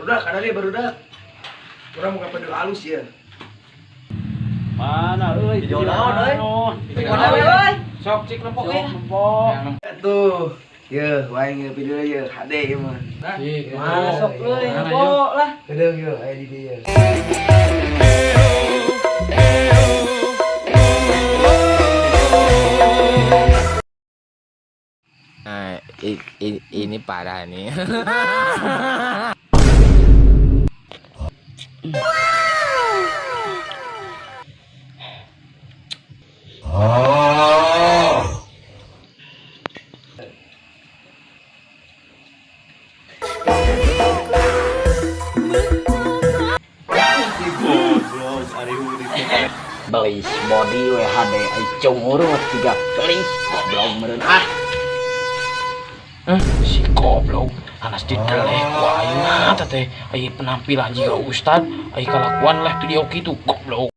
Barudak ada dia barudak. Urang muka video halus ya. Mana euy? Video naon, euy? Video Mana euy? Sok cik nempok euy. Nempok. Tuh. Ye, wae nge video ye HD ieu mah. Mana sok euy, nempok lah. Kedeung ye, aya di dieu. Nah, ini parah nih. Belis body WHD ai cunguru mah tiga belis goblok meureun ah. Si goblok anas dideleh ku aing teh. Ai penampilan jiga ustad, ai kalakuan leh video kitu goblok.